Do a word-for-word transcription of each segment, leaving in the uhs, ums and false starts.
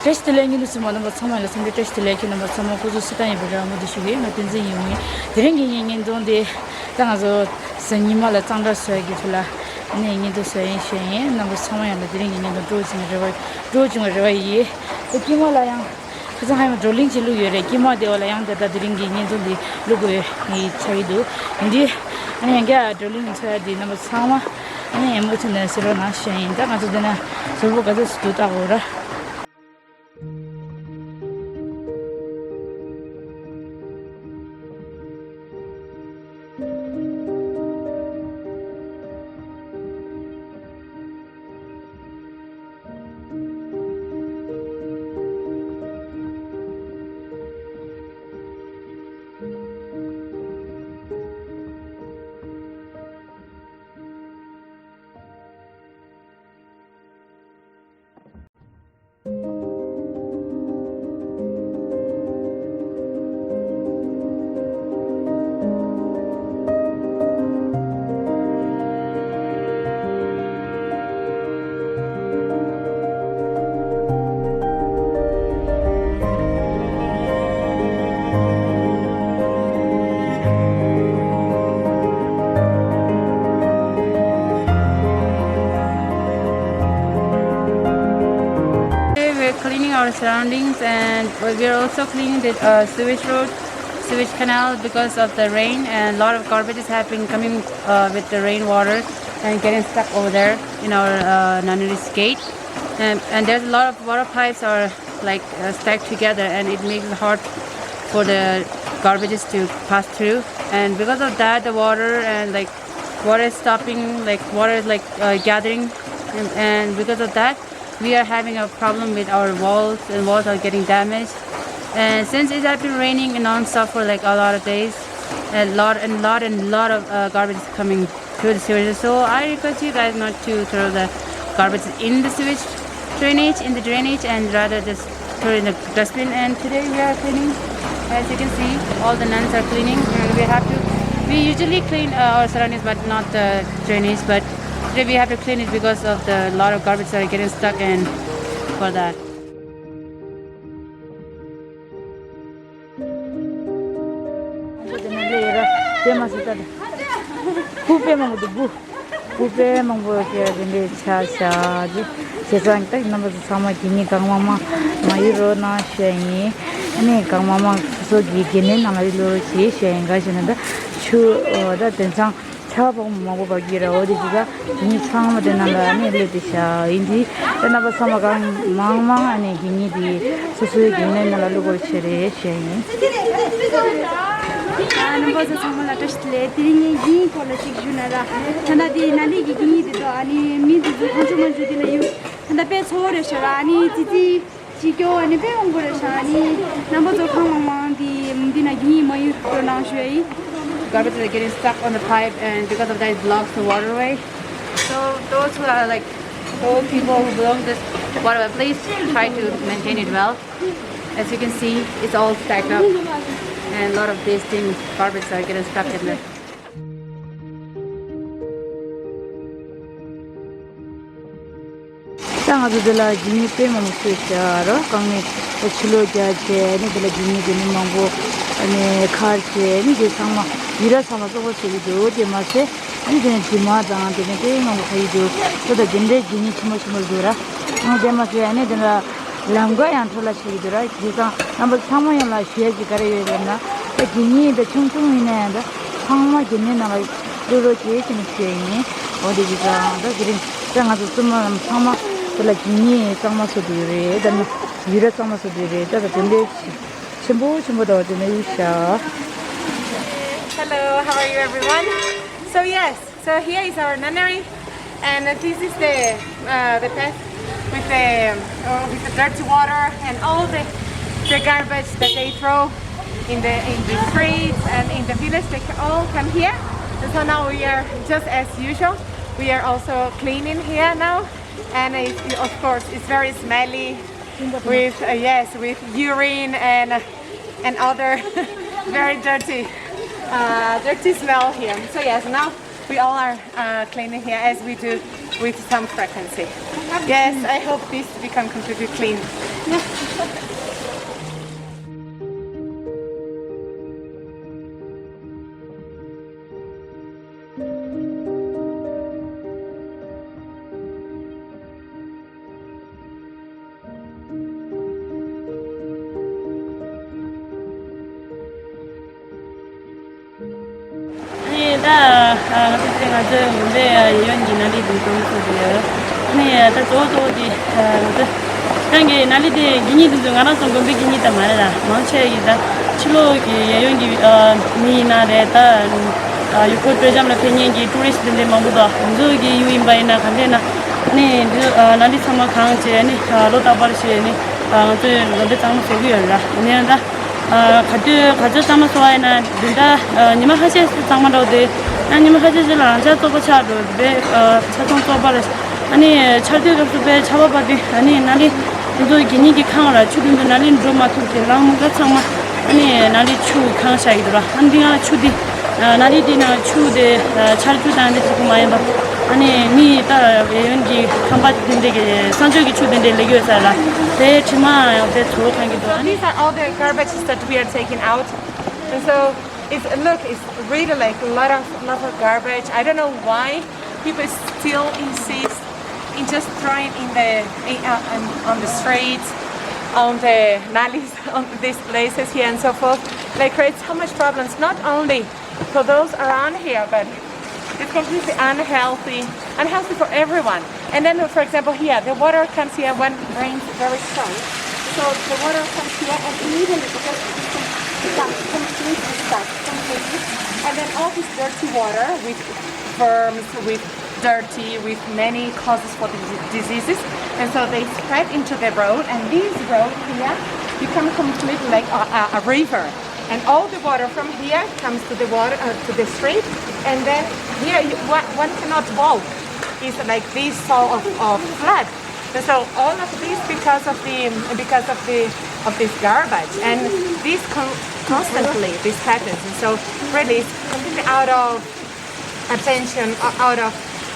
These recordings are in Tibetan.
བཀྲ་ཤིས་བདེ་ལེགས། བརྙན་འདུག་སེ་མ་ནོར་བ་ཚང་མ་ལ་འཚམས་འདྲི་བཀྲ་ཤིས་བདེ་ལེགས། ཁྱེད་རྣམ་པ་ཚང་མ་སྐུ་གཟུགས་སུ་ཏང་ཡིན་པའི་རེ་བ་མུ་མཐུད་ཞུ་གི་ཡིན། ང་བསྟན་འཛིན་ཡིན་མིན། དེ་རིང་གི་ངའི་བརྙན་ཐུང་དེ་ད་ང་ཚོ་ཉི་མ་ལ་གཙང་སྦྲ་བཟོ་ཡ་གི་ཐོག་ལ་ནས་བརྙན་ཐུང་བཟོ་ཡ་ཡིན་ཞུ་ཡིན། རྣམ་པ་ཚང་མ་ཡང་ལ་དེ་རིང་གི་བརྙན་ཐུང་སྤྲོ་བྱུང་བའི་རེ་བ་སྤྲོ་བྱུང་བའི་རེ་བ་ཡིན། དེ་དཀྱིལ་མ་ལ་ཡང་ཁ་སང་ཧ་ཡང་བགྲོ་གླེང་ཅིག་བླུགས་ཡོད་རེད། དཀྱིལ་མ་དེ་བ་ལ་ཡང་དེ་ད་དེ་རིང་གི་བརྙན་ཐུང་འདི་བླུག་དགོས་ཡིན་ཆགས་ཀྱི་འདུག་ཡིན་དུས་ཨ་ནི་ཡང་བསྐྱར་བགྲོ་གླེང་ཚོགས་ཡ་དེ་རྣམ་པ་ཚང་མ་ཨ་ནི་ཡང་མུ་མཐུད་ནས་གསན་རོགས་གནང་ཞུ་ཡིན། ད་ང་ཚོ་འདི་ན་ཟུར་པོ་ག་ཚོད་ཙམ་འདུག་ལྟ་དགོས་ར། Today we're cleaning our surroundings, and we're also cleaning the uh, sewage road, sewage canal, because of the rain, and a lot of garbages have been coming uh, with the rainwater and getting stuck over there in our uh, Nanuri's gate. And, and there's a lot of water pipes are like uh, stacked together, and it makes it hard for the garbages to pass through. And because of that, the water and like water is stopping, like water is like uh, gathering, and, and because of that, we are having a problem with our walls, and walls are getting damaged. And since it has been raining non-stop for like a lot of days, a lot and lot and lot of uh, garbage is coming through the sewage. So I request you guys not to throw the garbage in the sewage drainage, in the drainage, and rather just throw it in the dustbin. And today we are cleaning. As you can see, all the nuns are cleaning, and we have to. We usually clean uh, our surroundings, but not the drainage. But today we have to clean it because of the lot of garbage that are getting stuck, and for that. དེ་མ་ཟད་ད་ལྟ་ཁུག་པས་མང་པོ་འདུག་སྦུག་སྦུག་པས་མང་པོ་ཁྱེར་དེ་འདྲའི་ཆ་བཞག་རྗེས་བྱས་ཙང་ད་རྣམ་པ་ཚོ་ཚང་མ་དགེ་བསྙེན་གང་མང་མང་མ་ཡོད་རོགས་གནང་ཞུ་ཡ་ཡིན། ཨ་ནི་གང་མང་མང་སོ་སོ་གི་དགེ་འདུན་ནང་ལ་ཡོད་རོགས་བྱེད་ཞུ་ཡ་ཡིན། ག་ཞེ་ན་ད་ཆུ་ད་དེང་སང་ཆར་པ་མང་པོ་བབས་ཀྱི་རེད། འོ་དེ་ཅི་ད་དེ་ཉིད་ཚང་མ་དེ་ནང་ལ་ནི་སླེབས་ཏེ་བཞག་ཡིན་དུས་ད་རྣམ་པ་ཚང་མ་གང་མང་མང་ཨ་ནི་དགེ་བསྙེན་དེ་སོ་སོའི་དགེ་བསྙེན་ནང་ལ་བླུག་དགོས་བྱས་རེད་ཞུ་ཡ་ཡིན། རྣམ་པ་ཚོ་ཚང་མ་ལ་བཀྲ་ཤིས་བདེ་ལེགས། དེ་རིང་ངས་དགེ་བསྙེན་སྐོར་ལ་ཅིག་ཞུ་ན་ར། ད་ལྟ་དེ་ན་ལི་གི་དགེ་བསྙེན་དེ་ཚོ་ཨ་ནི་མི་དེ་ཚོ་གང་བྱུང་མང་བྱུང་དེ་ལ་ཡོད། ད་ལྟ་དཔེ་ཚོ་རེ་ཤ་ར་ཨ་ནི་ཙི་ཙི། ཅི་སྐྱོ་བ་ནི་དཔེ་མང་པོ་རེད་ཤག་ནི་རྣམ་པ་ཚོ་གང་མང་མང་འདི་འདི་ན་གི་མ་ཡུལ་སྤྲོ་གནང་ཞུ་ཡིན། Garbage is getting stuck on the pipe, and because of that, it blocks the waterway. So those who are like old people who belong this waterway, please try to maintain it well. As you can see, it's all stacked up, and a lot of these things, garbage are getting stuck in there. ད་ང་ཚོ་འདི་ལ་དགེ་བསྙེན་དཔེ་མང་པོ་བསུས་བཞག་རོ། རྐང་ནས་ཕྱི་ལོགས་རྒྱག་བྱས་ནས་འདི་ལ་དགེ་བསྙེན་དགེ་འདུན་མང་པོ་ནས་ཁར་བྱས་ནས་དེ་ཚང་མ་ཡུལ་ར་ཚང་མ་བཙོག་པ་བཟོ་གི་འདུག་དེ་མ་ཟད་ནི་དེ་ནས་དྲི་མ་དང་དེ་ནས་དཔེ་མང་པོ་ཁ་ཡི་འདུག་ད་ལྟ་དེ་འདྲའི་དགེ་བསྙེན་ཆེན་མོ་ཆེན་མོ་འདུག་ར། དེ་མ་ཟད་ནི་དེ་ལ་ལམ་ཀ་ཡང་འཕྲོ་བརླག་བྱེད་ཀྱི་འདུག་ར། དེ་ཙང་རྣམ་པ་ཚང་མ་ཡོངས་ལ་ཞུ་ཡ་གི་ག་རེ་ཡོད་ལབ་ན། ད་དགེ་བསྙེན་ད་ཆུང་ཆུང་ཡིན་ན་ཡང་ད་ཚང་མ་དགེ་བསྙེན་ནང་ལ་བླུག་རོགས་བྱེད་ཅེས་ནས་ཞུ་ཡ་ཡིན། འོ་དེ་གི་ཙང་ད་དེ་རིང་ད་ང་ཚོ་བཙུན་མ་རྣམས་ཚང་མ་དེ་ལ་དགེ་བསྙེན་གཙང་མ་བཟོ་དུ་ཡོད་རེད། ད་ནི་ཡུལ་ར་གཙང་མ་བཟོ་དུ་ཡོད་རེད། ད་ད་དེ་འདྲའི་ཆེན་པོ་ཆེན་པོ་ད་བ་དེ་ནས་ཡོད་ཤག Hello, how are you everyone? So yes, so here is our nunnery, and this is the uh, the path with the uh, with the dirty water and all the the garbage that they throw in the in the streets and in the village. They ca- all come here. And so now we are just as usual. We are also cleaning here now, and it, of course it's very smelly with uh, yes with urine and uh, and other very dirty uh, dirty smell here. So yes, now we all are uh, cleaning here as we do with some frequency. Yes, I hope this become completely clean. ཨ་ནི་ད་ང་ཚོ་ཚེ་ང་ཚོའི་མུམ་བྷེ་གཡས་གཡོན་གྱི་ནཱ་ལི་དེ་འཛོམས་ཚོགས་ཀྱི་ཡོད། ཨ་ནི་ད་གཙོ་བོ་གཙོ་བོ་དེ་ང་ཚོ་རང་གི་ནཱ་ལི་དེ་གད་སྙིགས་དེ་ཚོ་ང་རང་ཚོ་དགོན་པའི་གད་སྙིགས་ད་མ་རེད་ལ། མང་ཆེ་གི་ད་ཕྱི་ལོགས་ཀྱི་གཡས་གཡོན་གྱི་མི་ཡིན་ན་རེད། ད་ཡུལ་སྐོར་སྤྲོ་འཆམ་ལ་ཕེབས་མཁན་གྱི་ཊུ་རི་སི་དེ་འདྲ་མང་པོ་འདུག་ང་ཚོ་གི་ཡུལ་ཡིན་པ་ཡིན་ན་ག་འདྲས་ན་ནི་འདི་ནཱ་ལི་ཚང་མ་གང་བྱས་ནི་ལོ་རྟག་པར་བྱས་ནི་ང་ཚོས་འཛོམས་པའི་གཙང་མ་བཟོ་གི་ཡོད་ར། ཡིན་ན་ད། ག་དུས་ག་ཚོད་གཙང་མ་བཟོ་བ་ཡིན་ན་འདི་འདྲ་ཉི་མ་ཁ་ཤས་ཤིག་གཙང་མ་འགྲོ་དེ། ཡང་ཉི་མ་ཁ་ཤས་ཤིག་ལ་རང་འཇགས་བཙོག་པ་ཆགས་འགྲོ་དེ། ཆ་ཚང་བཙོག་པ་རེད། ཨ་ནི་ཆར་དུས་སྐབས་སུ་དཔེ་ཆར་པ་བབས་དུས་ཨ་ནི་ནཱ་ལི་ང་ཚོ་གད་སྙིགས་ཀྱི་ཁང་ར་ཆུ་དུས་དུས་ནཱ་ལི་འགྲོ་མ་ཐུབ་དེ་ལངས་མ་ག་ཚང་མ་ཨ་ནི་ནཱ་ལི་ཆུ་ཁང་བཞག་གི་འདུག་ར། ཨ་ནི་འདི་ང་ཆུ་དེ་ནཱ་ལི་དེ་ནང་ཆུ་དེ་ཆར་ཆུ་དང་དེ་ཚོ་མ་ཡིན་པ། ཨ་ནི་མི་ད་གཡས་གཡོན་གྱི་ཁང་པ་དེ་འདྲས་ཀྱི་གསང་སྤྱོད་ཀྱི་ཆུ་དེ་འདྲས་ལེགས་ཡོད་ས་ལ་དེ་དྲི་མ་ཡང་དེ་ཚོ་ཁང་གི་འདུག་ཨ་ནི། These are all the garbages that we are taking out. And so it's, look, it's really like a lot of, lot of garbage. I don't know why people still insist in just throwing in the, in, uh, on, on the streets, on the nalis, on these places here and so forth. Like, creates so much problems, not only for those around here, but it's completely unhealthy, unhealthy for everyone. And then, for example, here, the water comes here when rains very strong. So the water comes here and immediately because it becomes completely stuck, completely. And then all this dirty water with verms, with dirty, with many causes for the diseases. And so they spread into the road, and this road here become completely like a, a, a river. And all the water from here comes to the water, uh, to the street, and then here you, one, one cannot walk. It's like this sort of, of flood. And so all of this because of the, because of the, of this garbage, and this con- constantly this happens. And so really it's completely out of attention, o- out of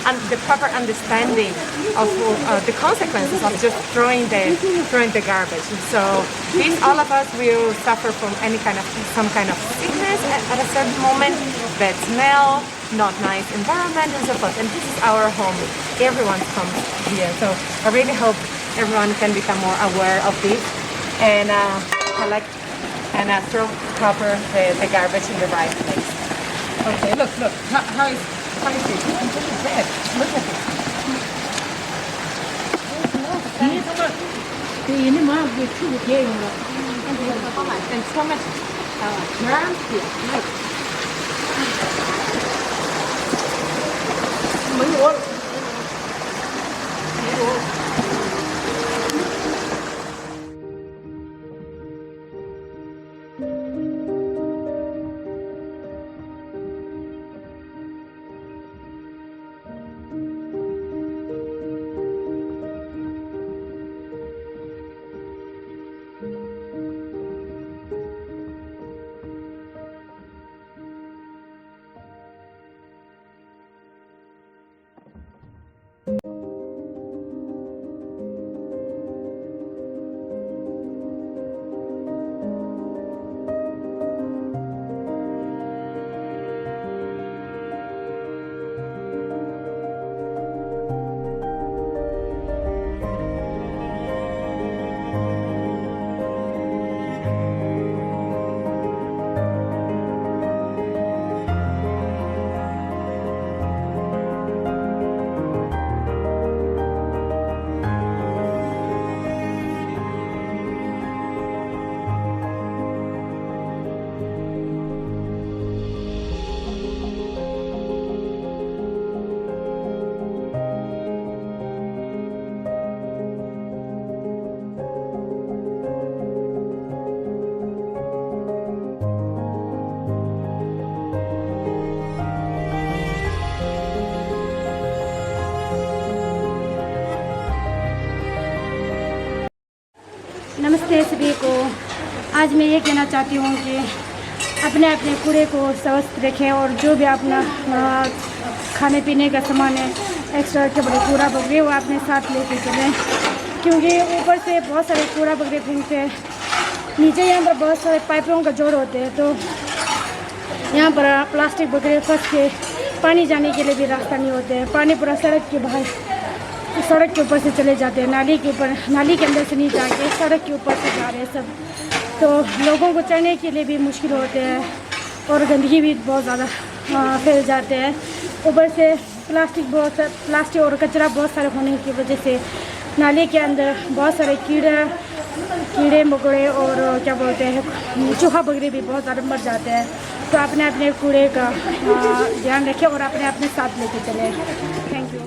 un- the proper understanding of uh, the consequences of just throwing the throwing the garbage. So this, all of us will suffer from any kind of, some kind of sickness at, at a certain moment, bad smell, not nice environment, and so forth. And this is our home. Everyone comes here. So I really hope everyone can become more aware of this and uh, collect and uh, throw proper the, the garbage in the right place. Okay, look, look. How, how is, how is it? Look at this. Look at this. And so much uh, germs here. Look. नमस्ते सभी को। आज मैं ये कहना चाहती हूँ कि अपने अपने कूड़े को स्वस्थ रखें और जो भी अपना अ, खाने पीने का सामान है, एक्स्ट्रा के बड़े कूड़ा बकरे, वो अपने साथ लेके चलें। क्योंकि ऊपर से बहुत सारे कूड़ा वगैरह फेंकते हैं, नीचे यहाँ पर बहुत सारे पाइपों का जोड़ होते हैं, तो यहाँ पर प्लास्टिक वगैरह फंस के पानी जाने के लिए भी रास्ता नहीं होते हैं। पानी पूरा सड़क के बाहर, सड़क के ऊपर से चले जाते हैं, नाली के ऊपर, नाली के अंदर से नहीं जाके सड़क के ऊपर से जा रहे हैं सब। तो लोगों को चलने के लिए भी मुश्किल होते हैं और गंदगी भी बहुत ज़्यादा, अ, फैल जाते हैं। ऊपर से प्लास्टिक बहुत सा-, प्लास्टिक और कचरा बहुत सारे होने की वजह से नाले के अंदर बहुत सारे कीड़ा, कीड़े मकोड़े और क्या बोलते हैं, चूहा वगैरह भी बहुत ज़्यादा मर जाते हैं। तो अपने अपने कूड़े का, अ, ध्यान रखें और अपने अपने साथ लेके चलें। Thank you.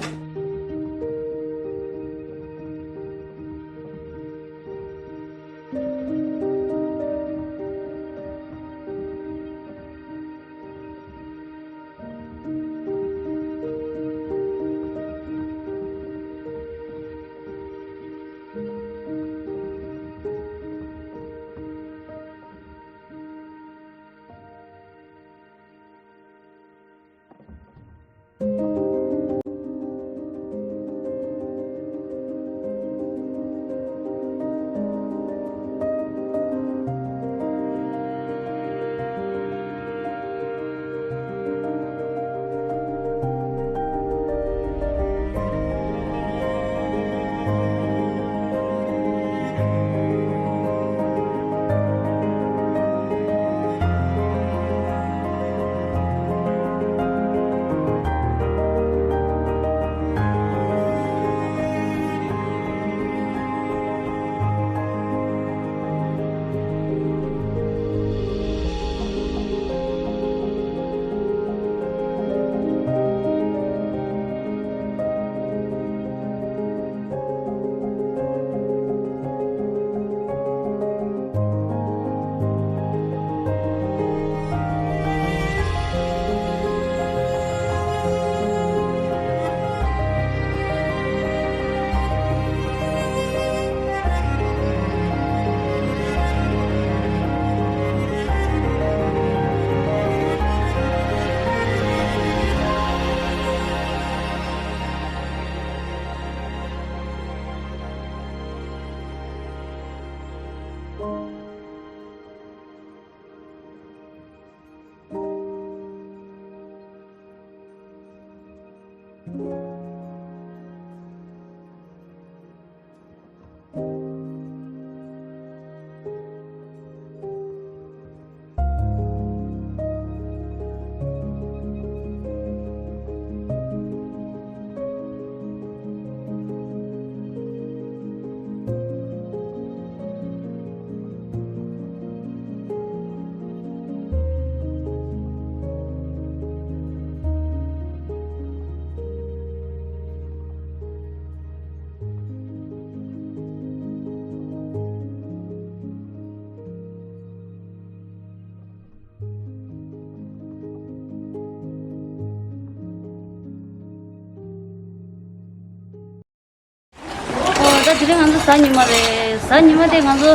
ཨོ། ད་དེ་རིང་ང་ཚོ་གཟའ་ཉི་མ་རེད། གཟའ་ཉི་མ་དེ་ང་ཚོ་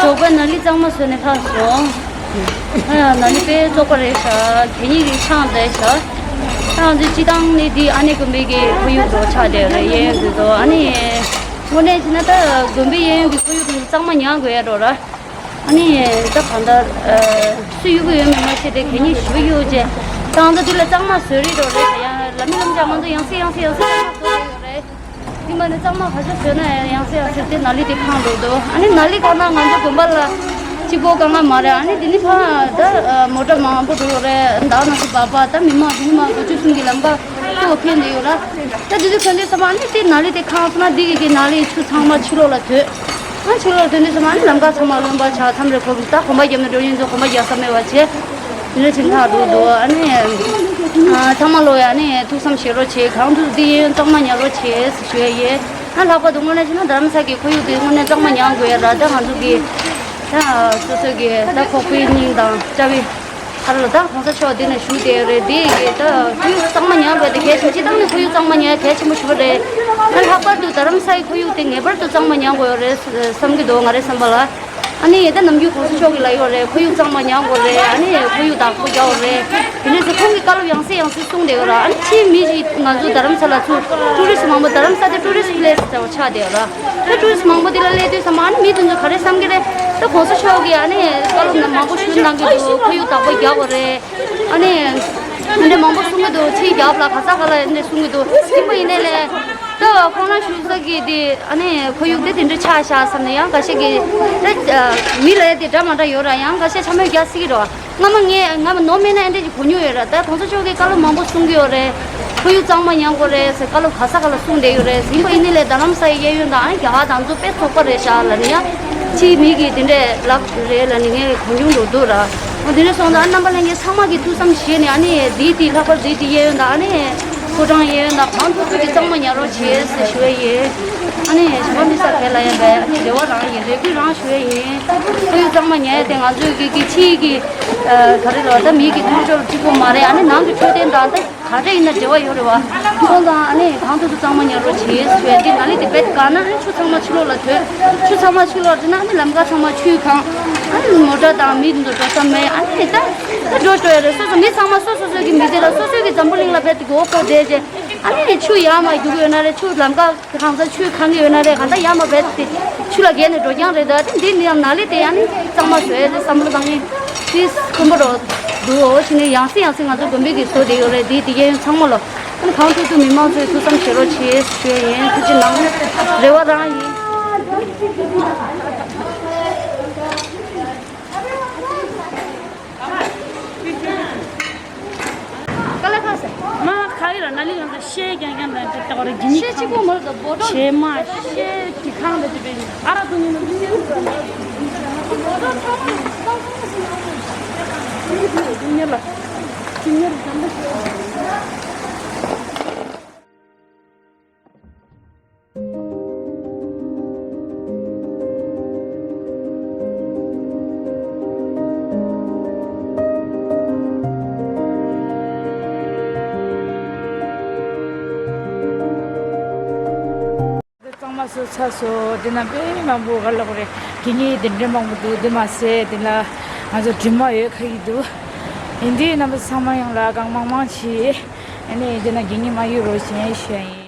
ཞོགས་པ་ནཱ་ལི་གཙང་མ་བཟོས་ནས་ཕར་སོང་། ཨ་ཡ། ནཱ་ལི་དཔེ་བཙོག་པ་རེད་ཤག་གད་སྙིགས་ཀྱིས་ཆང་བསྡད་ཤག་ད་ང་ཚོའི་སྤྱི་བཏང་ནི་འདི་ཨ་ནེ་དགོན་པའི་གི་ཁོར་ཡུག་འགྲོ་ཆགས་བསྡད་རེད། གཡས་གཡོན་དེ་ཚོ། ཨ་ནི་དངོས་གནས་བྱས་ན་ད་དགོན་པའི་གཡས་གཡོན་གྱི་ཁོར་ཡུག་དེ་གཙང་མ་ཉར་དགོས་ཡ་འགྲོ་ར། ཨ་ནི་ད་གང་ལྟར་སུ་གཡུག་གི་ཡོད་མེད་མ་ཤེས་ཏེ་གད་སྙིགས་ཞེ་པོ་གཡུག་བྱས། ད་ང་ཚོ་འདི་ལ་གཙང་མ་བཟོ་རེས་འགྲོ་རེད། ད་ཡང་ལམ་མི་ལམ་ཆག་ང་ཚོ་ཡང་སེ་ཡང་སེ་ཡང་སེ་གཙང་མ་བཟོ་རེས་ཡོད་རེད། འདི་མ་ནི་གཙང་མ་ག་ཚོད་བཟོས་ན་ཡང་སེ་ཡང་སེ་དེ་ནཱ་ལི་དེ་ཕངས་འགྲོ་འདུག་ཨ་ནི་ནཱ་ལི་གང་ན་ང་ཚོ་དགོན་པ་ལ་གཅིག་པོ་གང་ང་མ་རེད། ཨ་ནི་འདི་ནི་ཕ་ད་མོ་ཊ་མང་པོ་འགྲོ་རེད། ད་ང་ཚོ་བ་པ་ད་མི་མང་མི་མང་དགུ་བཅུ་གསུམ་གྱི་ལམ་ཁ་གཙོ་བོ་ཕན་བསྡད་ཡོད་ར། ད་འདི་ཚོ་ཁྱོད་ཚོས་བསམ་པ་ཨ་ནི་དེ་ནཱ་ལི་དེ་ཁང་སོང་ན་འདི་གི་གི་ནཱ་ལི་ཆུ་ཚང་མ་ཕྱི་ལོགས་ལ་ཐོན། ཨ་ཕྱི་ལོགས་ཐོན་དུས་ཙམ་ཨ་ནི་ལམ་ཁ་ཚང་མ་རློན་པ་ཆགས། མཚམས་རེ་ཁོ་ད་གོམ་པ་རྒྱབ་ན་འགྲོ་ཡིན་ཚོ་གོམ་པ་རྒྱག་ས་མེད་པ་བྱས། དེ་འདྲ་བྱེད་ཐག་འགྲོ་འདུག་ཨ་ནི་ཨ་ཚང་མ་ལོ་ཡ་ཨ་ནི་ཐུགས་བསམ་བཞེས་རོགས་བྱེད། གང་ཐུབ་འདི་གཡས་གཡོན་གཙང་མ་ཉར་རོགས་བྱེད་ཞུ་ཡ་ཡིན། ཨ་ལྷག་པར་དུ་དངོས་གནས་བྱས་ན་རྡ་རམ་ས་གི་ཁོར་ཡུག་དེ་དངོས་གནས་གཙང་མ་ཉར་དགོས་ཡ་ར། ད་ང་ཚོ་གི་ད་སོ་སོ་གི་ད་ཁོག་པའི་སྙིང་དང་ཅ་བའི་ཁ་ལ་ད་གོང་ས་མཆོག་འདི་ནས་ཞུ་བསྡད་རེད། འདི་གི་ད་ཁོར་ཡུག་གཙང་མ་ཉར་དགོས་དེ་གལ་ཆེན། སྤྱི་བཏང་ནས་ཁོར་ཡུག་གཙང་མ་ཉར་གལ་ཆེན་པོ་ཞིག་རེད། ད་ལྷག་པར་དུ་རྡ་རམ་ས་ཡི་ཁོར་ཡུག་དེ་ངེས་པར་དུ་གཙང་མ་ཉར་དགོས་ཡོད་རེད་བསམ་གྱི་འདུག་ང་རའི་བསམ་པ་ལ། ཨ་ནི་ད་ནམ་རྒྱུན་གོང་ས་མཆོག་གིས་ལབ་ཡོད་རེད། ཁོར་ཡུག་གཙང་མ་ཉར་དགོས་རེད། ཨ་ནི་ཁོར་ཡུག་བདག་པོ་རྒྱག་དགོས་རེད། དེ་འདྲ་ཟེར་ཁོང་གིས་བཀའ་སློབ་ཡང་སེ་ཡང་སེ་གསུངས་བསྡད་ཡོད་ར། ཨ་ནི་ཕྱིའི་མི་ཞིག་ང་ཚོ་རྡ་རམ་ས་ལ་ཚུར་ཊུ་རི་སི་མང་པོ་རྡ་རམ་ས་དེ་ཊུ་རི་སི་པི་ལེ་སི་ཆགས་བསྡད་ཡོད་ ད་ཊུ་རི་སི་མང་པོ་འདི་ལ་སླེབས་དུས་ཙམ་པ་ཨ་ནི་མི་དེ་ཚོ་ག་རེ་བསམ་གི་རེད། ད་གོང་ས་མཆོག་གིས་ཨ་ནི་བཀའ་སློབ་མང་པོ་ཞུ་གནང་གི་འདུག་ཁོར་ཡུག་བདག་པོ་རྒྱག་དགོས་རེད། ཨ་ནི་དེ་འདྲ་མང་པོ་གསུང་གི་འདུག་ཕྱིའི་རྒྱལ་ཁབ་ལ་ག་ས་ག་ལ་འདི་འདྲ་གསུང་གི་འདུག་ཡིན་པ་ཡིན་ནའི་ལས། ད་ཁོང་རང་བཞུགས་ས་གི་དེ་ཨ་ནི་ཁོར་ཡུག་དེ་དེ་འདྲ་ཆགས་བཞག་བསམ་ནས། ཡང་འགའ་ཤས་ཀྱིས་ད་མི་ལབ་ཡ་དེ་འདྲ་མ་འདྲ་ཡོད་ར། ཡང་འགའ་ཤས་འཕྱ་སྨོད་རྒྱག་སྲིད་ཀྱི་རེད་བ། སྔ་མ་ངས་ང་མ་ནོར་མེད་ན་ཨེ་འདྲ་ཅིག་གོ་མྱོང་ཡོད་ར། ད་གོང་ས་མཆོག་གིས་བཀའ་སློབ་མང་པོ་གསུང་གི་ཡོད་རེད། ཁོར་ཡུག་གཙང་མ་ཉར་དགོས་རེད་ཟེར་བཀའ་སློབ་ག་ས་ག་ལ་གསུང་བསྡད་ཡོད་རེད། ཡིན་པ་ཡིན་ནའི་ལས་རྡ་རམ་ས་ཡི་གཡས་གཡོན་དང་ཨ་ནི་རྒྱ་གར་དང་ཚོ་དཔེ་ཚོགས་པ་རེད་ཤག་ལབ་ནས། ཡང་ཕྱིའི་མི་གིས་དེ་འདྲས་ལབ་རེད་ལབ་ནས་ངས་གོ་མྱོང་འགྲོ་འདུག་ར། འོ་དེ་འདྲས་སོང་ཙང་ཨ་རྣམ་པ་ལྷན་རྒྱས་ཚང་མ་གིས་ཐུགས་བསམ་བཞེས་ནས། ཨ་ནི་དེའི་དེའི་ལྷག་པར་དེའི་དེའི་གཡས་གཡོན་དང་ཨ་ནི་ཕོ་བྲང་གཡས་གཡོན་དང་གང་ཐུབ་ཐུབ་ཀྱིས་གཙང་མ་ཉར་རོགས་བྱེད་ཟེར་ཞུ་ཡ་ཡིན། ཨ་ནི་གཞན་པ་མི་ས་གས་ལ་ཡིན་པས་ཨ་ནི་རེ་བ་རང་ཡིན། རེ་སྐུལ་རང་ཞུ་ཡ་ཡིན། ཁོར་ཡུག་གཙང་མ་ཉར་ཡ་དེ་ང་ཚོའི་གི་གི་ཕྱིའི་གི་ཨ་ག་རེ་ལབ། ད་མི་གི་ཐོབ་ཤོར་གཅིག་པོ་མ་རེད། ཨ་ནི་ནང་གི་འཕྲོད་བསྟེན་དང་ད་ག་འདྲ་ཡིན་ན་འབྲེལ་བ་ཡོད་རེད་བ། སོང་ཙང་ཨ་ནི་གང་ཐུབ་ཐུབ་གཙང་མ་ཉར་རོགས་བྱེད་ཞུ་ཡ། འདི་ནཱ་ལི་དེ་བེད་ག་ན་ཨ་ནི་ཆུ་ཚང་མ་ཕྱི་ལོགས་ལ་ཐོན། ཆུ་ཚང་མ་ཕྱི་ལོགས་དེ་ན་ཨ་ནི་ལམ་ཁ་ཚང་མ་ཆུས་གང་། ཨ་ནི་མོ་ཊ་དང་མི་འདུག་འགྲོ་ས་མེད། ཨ་ནི་ད་ད་འགྲོ་འགྲོ་ཡ་རེད། སོ་སོ་མི་ཚང་མ་སོ་སོ་སོ་གི་མི་ཚེ་ལ། སོ་སོ་གི་འཛམ་བུ་གླིང་ལ་བེད་དེ་གོ་གོ་བསྡད་རྗེས་ཨ་ནི་ཆུ་ཡར་མར་རྒྱུག་གི་ཡོད་ན་རེད། ཆུ་ལམ་ཁ་གང་ས་ཆུས་གང་གི་ཡོད་ན་རེད། གང་ལྟར་ཡར་མར་བེད་དེ་ཆུ་ལ་བརྒལ་ནས་འགྲོ་རྐྱང་རེད། ད་དེ་འདི་ནི་ཡང་ནཱ་ལི་དེ་ཨ་ནི་གཙང་མ་བཟོ་ཡ་དེ་བསམ་བློ་བཏང་ཡིན། དེ་དཀོན་པོ་རོ་འདུག་འོ་ཕྱི་ནས་ཡང་སེ་ཡང་སེ་ང་ཚོ་དགོན་པའི་གི་བཟོ་དེ་ཡོད་རེད། དེ་དེ་གའི་ཡོན་ཚང་མ་ལོ། ཨ་ནི་གང་ཐུབ་ཐུབ་མི་མང་ཚོས་ཐུགས་བསམ་བཞེས་རོགས་བྱེད་ཞུ་ཡ་ཡིན། ཐུགས་རྗེ་གནང་། རེ་བ་རང་ཡིན། ཀ་ལ་ཁ་ཟེར། མ་ཁ་ཡི་ར་ནཱ་ལི་གང་ས་ཤེས་ཀྱང་ཀྱང་དང་དེ་ལྟ་བ་རེད། ཇི་ནི་ཤེས་གཅིག་པོ་མ་རེད། ད་བོ་ཏོ་བྱེ་མ་ཤེས་ཀྱི་ཁང་དེ་དེ་བས་ཨ་ར་དུ་ཉིན་ལ་ལུས་ཉིན་ལ་བོ་ཏོ་ཚང་མ་ཚང་མ་ལུས་ཉིན་ལ་ལུས་ཉིན་ལ་ལུས་ཉིན་ལ་དམ་པ་ཤེས། གཙང་མ་བཟོས་ཚར་སོང་། དེ་ན་དཔེ་མང་པོ་ག་ལ་གོ་རེད། དེ་ནི་དེ་འདྲ་མང་པོ་འདུག་དེ་མ་ཟད་དེ་ལ་ང་ཚོ་དྲི་མ་ཡོད་ཁ་ཡི་འདུག་ཡིན་དུས་རྣམ་པ་ཚང་མ་ཡོང་ལ་གང་མང་མང་བྱེད། ཨ་ནི་དེ་ན་དགེ་བསྙེན་མ་ཡོད་རོགས་བྱེད་ཞུ་ཡ་ཡིན།